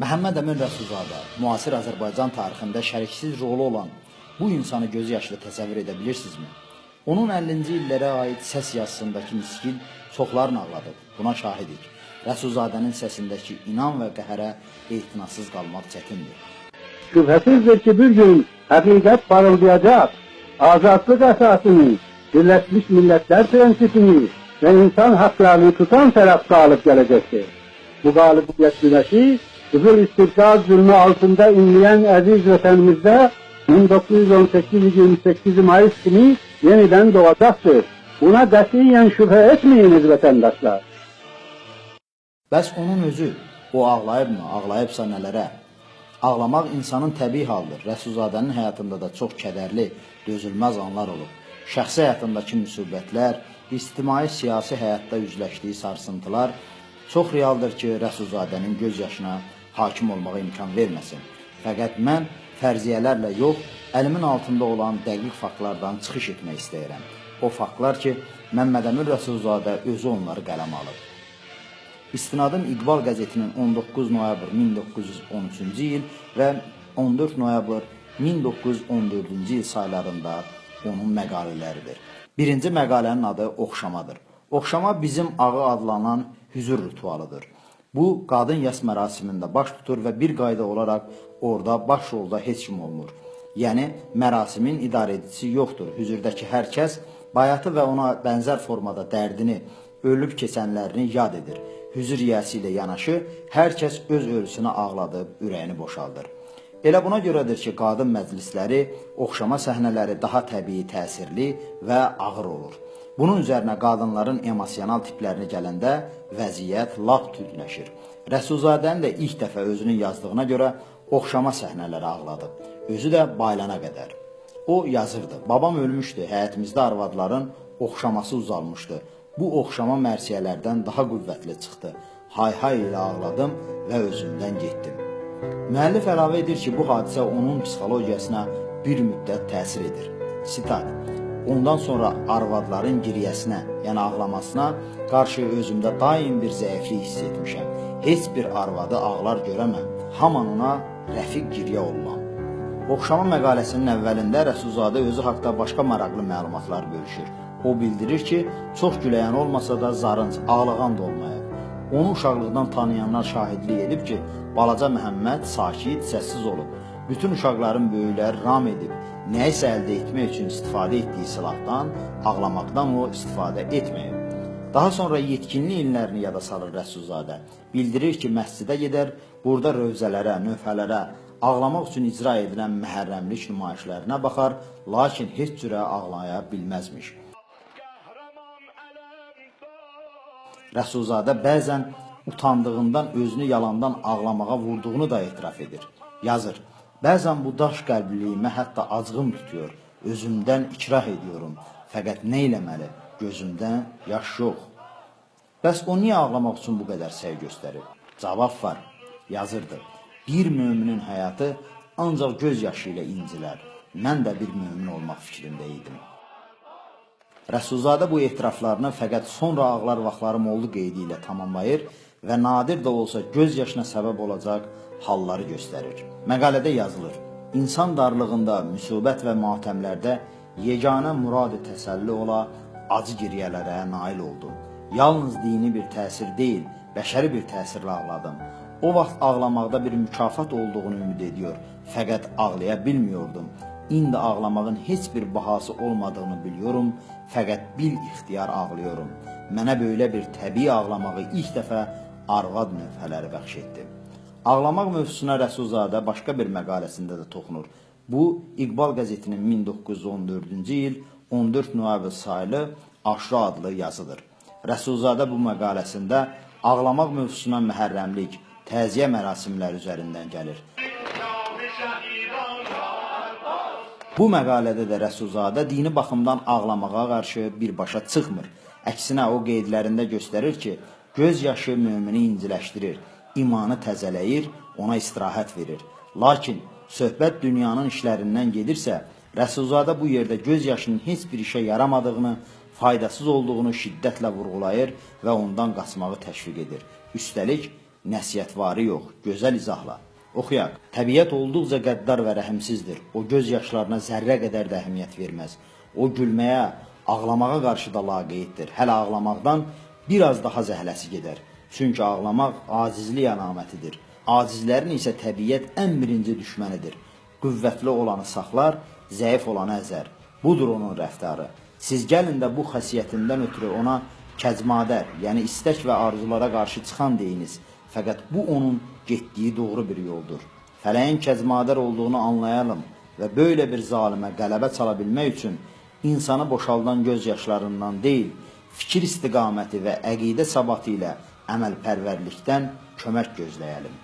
Məhəmməd Əmin Rəsulzadə, müasir Azərbaycan tarixində şəriksiz rolu olan bu insanı gözü yaşlı təsəvvür edə bilirsinizmi? Onun 50-ci illərə aid səs yazısındakı niskin çoxlarını ağladıb. Buna şahidik. Rəsulzadənin səsindəki inan və qəhərə etinasız qalmaq çətindir. Şüphesizdir ki bir gün hakikat parıldayacak, azatlık esasını, Birleşmiş Milletler prensipini ve insan haklarını tutan taraf galip gelecektir. Bu galibiyet güneşi, Kızıl istibdad zulmü altında inleyen aziz vatanımızda 1918-28 Mayıs günü yeniden doğacaktır. Buna katiyen şüphe etmeyiniz vatandaşlar. Bəs onun özü, o ağlayıbmı, ağlayıbsa nələrə? Ağlamaq insanın təbii halıdır. Rəsulzadənin həyatında da çox kədərli, dözülməz anlar olub. Şəxsi həyatındakı müsibətlər, ictimai siyasi həyatda üzləşdiyi sarsıntılar çox realdır ki, Rəsulzadənin göz yaşına hakim olmağa imkan verməsin. Fəqət mən fərziyyələrlə yox, əlimin altında olan dəqiq faktlardan çıxış etmək istəyirəm. O faktlar ki, Məmməd Əmin Rəsulzadə özü onları qələm alıb. İstinadım İqbal qəzetinin 19 noyabr 1913-cü il və 14 noyabr 1914-cü il saylarında onun məqalələridir. Birinci məqalənin adı Oxşamadır. Oxşama bizim ağı adlanan hüzür ritualıdır. Bu, qadın yas mərasimində baş tutur və bir qayda olaraq orada baş rolda heç kim olmur. Yəni, mərasimin idarə edicisi yoxdur. Hüzürdəki hər kəs bayatı və ona bənzər formada dərdini, ölüb keçənlərini yad edir. Hüzür yiyəsi ilə yanaşı, hər kəs öz ölüsünə ağladıb, ürəyini boşaldır. Elə buna görədir ki, qadın məclisləri, oxşama səhnələri daha təbii, təsirli və ağır olur. Bunun üzərinə qadınların emosional tiplərini gələndə vəziyyət lap tündləşir. Rəsulzadənin də ilk dəfə özünün yazdığına görə oxşama səhnələri ağladıb. Özü də baylana qədər. O yazırdı: Babam ölmüşdü, həyətimizdə arvadların oxşaması uzalmışdı. Bu oxşama mərsiyələrdən daha qüvvətli çıxdı. Hay-hay ilə ağladım və özümdən getdim. Müəllif əlavə edir ki, bu hadisə onun psixologiyasına bir müddət təsir edir. Sitat: Ondan sonra arvadların giryəsinə, yəni ağlamasına qarşı özümdə daim bir zəiflik hiss etmişəm. Heç bir arvadı ağlar görəməm. Haman ona rəfiq giryə olulam. Oxşama məqaləsinin əvvəlində Rəsulzadə özü haqda başqa maraqlı məlumatlar bölüşür. O bildirir ki, çox güləyən olmasa da zarınc, ağlağan da olmayıb. Onu uşaqlıqdan tanıyanlar şahidlik edib ki, balaca Məhəmməd sakit, səssiz olub. Bütün uşaqların böyükləri ram edib, nəyisə əldə etmək üçün istifadə etdiyi silahdan, ağlamaqdan o istifadə etməyib. Daha sonra yetkinlik illərini yada salır Rəsulzadə. Bildirir ki, məscidə gedər, burada rövzələrə, növhələrə, ağlamaq üçün icra edilən məhərrəmlik nümayişlərinə baxar, lakin heç cürə ağlaya bilməzmiş. Rəsulzadə bəzən utandığından özünü yalandan ağlamağa vurduğunu da etiraf edir. Yazır: Bəzən bu daş qəlbliyimə hətta acığım tutuyor, özümdən ikrah ediyorum. Fəqət nə eləməli? Gözümdən yaş yox. Bəs o niyə ağlamaq üçün bu qədər səy göstərir? Cavab var. Yazırdı: Bir müminin həyatı ancaq göz yaşı ilə incilər. Mən də bir mümin olmaq fikrində idim. Rəsulzadə bu etiraflarını fəqət sonra ağlar vaxtlarım oldu qeydi ilə tamamlayır və nadir də olsa göz yaşına səbəb olacaq halları göstərir. Məqalədə yazılır: İnsan darlığında, müsibət və matəmlərdə yeganə murad-ı təsəlli ola acı giryələrə nail oldum. Yalnız dini bir təsir deyil, bəşəri bir təsirlə ağladım. O vaxt ağlamaqda bir mükafat olduğunu ümid ediyor, fəqət ağlaya bilmiyordum. İndi ağlamağın heç bir bahası olmadığını biliyorum, fəqət bil ixtiyar ağlıyorum. Mənə belə bir təbii ağlamağı ilk dəfə arvad növhələri bəxş etdi. Ağlamaq mövzusuna Rəsulzadə başqa bir məqaləsində də toxunur. Bu, İqbal qəzetinin 1914-cü il 14 noyabr sayılı Aşura adlı yazıdır. Rəsulzadə bu məqaləsində ağlamaq mövzusuna məhərrəmlik, təziyə mərasimləri üzərindən gəlir. Bu məqalədə də Rəsulzadə dini baxımdan ağlamağa qarşı birbaşa çıxmır. Əksinə o qeydlərində göstərir ki, göz yaşı mümini inciləşdirir, imanı təzələyir, ona istirahət verir. Lakin söhbət dünyanın işlərindən gedirsə, Rəsulzadə bu yerdə göz yaşının heç bir işə yaramadığını, faydasız olduğunu şiddətlə vurğulayır və ondan qaçmağı təşviq edir. Üstəlik, Nəsihətvari yox, gözəl izahla. Oxuyaq. Təbiət olduqca qəddar və rəhimsizdir. O göz yaşlarına zərrə qədər də əhəmiyyət verməz. O gülməyə, ağlamağa qarşı da laqeyddir. Hələ ağlamaqdan biraz daha zəhləsi gedər. Çünki ağlamaq acizlik əlamətidir. Acizlərin isə təbiət ən birinci düşmənidir. Qüvvətli olanı saxlar, zəif olanı əzər. Budur onun rəftarı. Siz gəlin də bu xəsiyyətindən ötürü ona kəcmadər, yəni istək və arzulara qarşı çıxan deyiniz. Fəqət bu onun getdiyi doğru bir yoldur. Fələyin kəcmadər olduğunu anlayalım və belə bir zalimə qələbə çala bilmək üçün insanı boşaldan göz yaşlarından deyil, fikir istiqaməti və əqidə səbatı ilə əməlpərvərlikdən kömək gözləyəlim.